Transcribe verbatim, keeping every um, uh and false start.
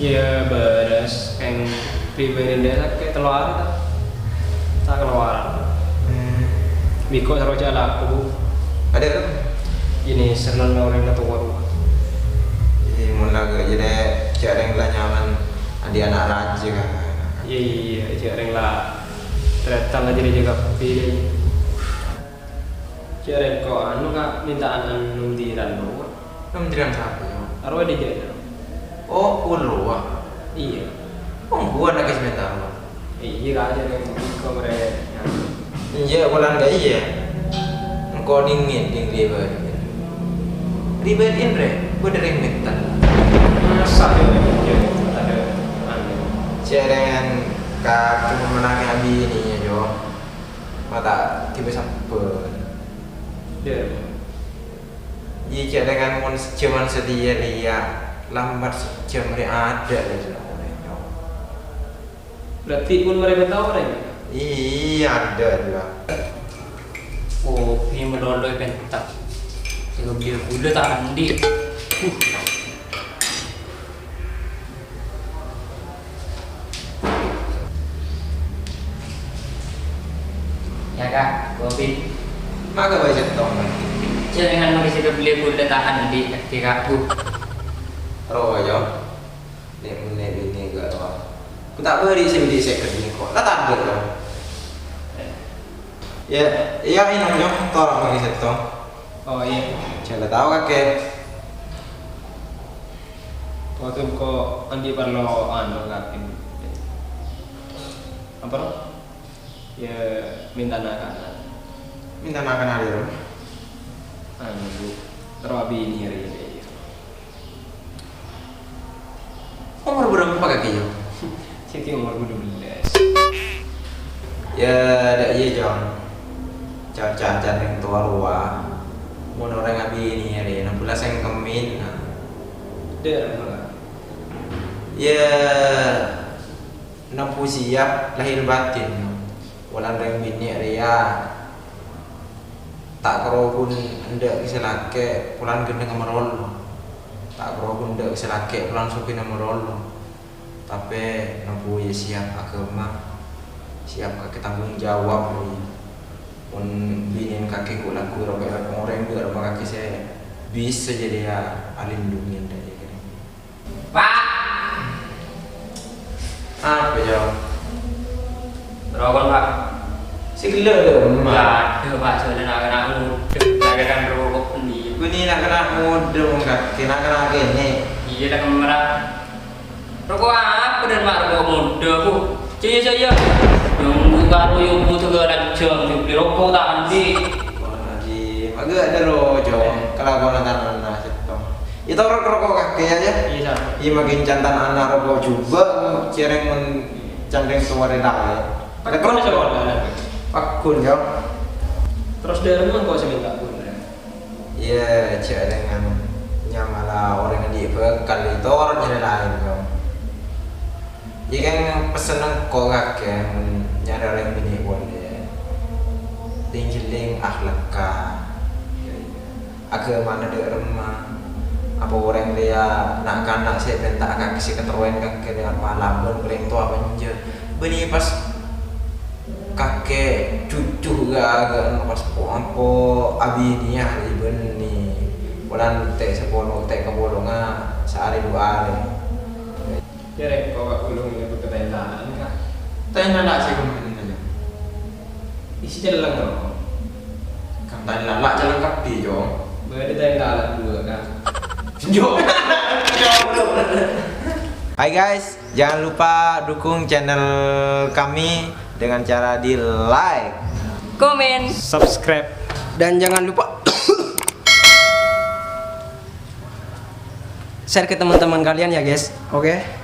Iyâ, bârâs. Kèng pribadi dhâ' sakè' tello arè ta', ta' kalowar. Hmm. Bi' engko' soro jhâ' laku. Adâ', ini seneng orèng towa rowa. Iyâ, mon la ghâ' jârèya jhâ' rèng la nyaman andi' ana' rajâ, kan. Iyâ, iyâ, jhâ' rèng la tarètan la jârèya jâgâ kabbhi. Jhâ' rèng ko anu, Ka', mènta'an nom diran rowa. Nom diran sapa, Yo? Arowa dâjâ, Yo. Oh, ullowa. Iyâ. Oh, ghuwâ na' kèsmèn tao. Iyâ, Ka', jhâ' rèng ko mèrè. Iyâ, polana ghâ' iyâ. Engko' dhingèn, dhing ribâdhi. Ribâdhi, rè, bâdâ rèng mènta. Masa, Yo, Yo, adâ, anu. Jhâ' rèng ka coma menangè abinè, Yo. Ma' ta' ghibâ sabbhân. Dhâ. Iyâ, jhâ' rèng mon sajhâman satèya rèya, lambat sajhâm rè adâ' rè jâ' orèng, Yo. Berarti pon marè bâdâ orèng? Iyâ, adâ' la. Kopi malolo èpènta. Sè ngabellè ghulâ ta' andi'. Huh. Iyâ, Ka', kopi. Maka bâjâ tong. Jhâ' rèng mon sè ngabellè ghulâ ta' andi', Ka', Bu. Rowa, Yo. Nè'-mennè' binè ghâ' rowa. Ku ta' bâri' sè bâdâ sèket binè ko'. La tadâ', Yo. Iyâ, iyâ, ènom, Yo. Toro' mangkè sèttong. Oh, iyâ. Jhâ' la tao kakè. Waduh, ko' andi' parlo anu, Ka'. Apa, Ro? Iyâ, mènta na'-kana'. Mènta na'-kana' dâ' remma? Anu, Bu. Terro abinè rèya, iyâ. Omor bârâmpa kakè, Yo? Siti omor dua belas. Iyâ, dâ' iyâ, Jong. Ca-, ca-, can rèng towa rowa. Mon orèng abinè rè, nabula sèngkemmèn, nah. Dâ' remma, Ka'? Iyâ, Nembu siap lahir batin, polana rèng binè' rèya ta' karo ghun endâ' sè lakè' polana ghendheng nomer tello. Ta' karo ghun endâ' sè lakè' polana soghi nomer tello. Tapè nembu iyâ siap aghâma, siap kakè tanggung jawab rèya. Mon binèna kakè ghu' lagghu' rowa orèng, bâ' rowa kakè sè bisa jârèya alindungè endâ' iyâ kèya. Pak! Apa, Jong? Rokok, Pak. Sè ghellâ' dâ' remma. Adâ', Pak, soalnya na'-kana' ngodâ. Na'-kana' rokok bânnè. Bânnè na'-kana' ngodâ, mon kakè, na'-kana' kènè'. Iyâ, la kemmer. Rokok apa dâ' remma rokok ngodâ, Bu? Jâ, jâ, jâ. Nunggu karo yo butuh ke rajang, jubli rokok ta' andi'. Astagfirullahaladzim. Agak ada loh, Jong. Kelakuan tanah settong. Itu rokok, rokok kakè ya, ya? Iya, Jong. Iya, makin jantan anak rokok juga, cereng men candeng suara dah, ya. Pakun, Jong. Pakun, Jong. Terros dâ' remma engko' sè mènta pun, ya? Iyâ, jhâ' rèng anu, nyamana orèng andi' bhâkal, ètoro' nyarè laèn, Jong. Iyâ, kan pessen engko' kakè, mon nyarè orèng binè' polè. Ling-jhelling akhlakka. Aghâmana dâ' remma. Apa orèng rèya na'-kana' sè èpènta'a kakè sè katerrowan kakè rèya apa labân orèng towa apa enjâ'. Bânnè pas kakè cucu ghâ-, ghâ'na pas po-, ampo abinèya rè bânnè. Polana tè' sapolo, tè' kapolonga saarè du arè. Jârèya engko' ka' ghulung nyebbhut ka Thailand, Ka'. Thailand la sè kemma, Jong? Isi celleng, Jong. Kan Thailand la celleng kabbhi, Jong. Bâdâ Thailand dua, Ka'. Jong. Hai guys, jangan lupa dukung channel kami dengan cara di like, komen, subscribe, dan jangan lupa share ke teman-teman kalian ya, guys. Oke?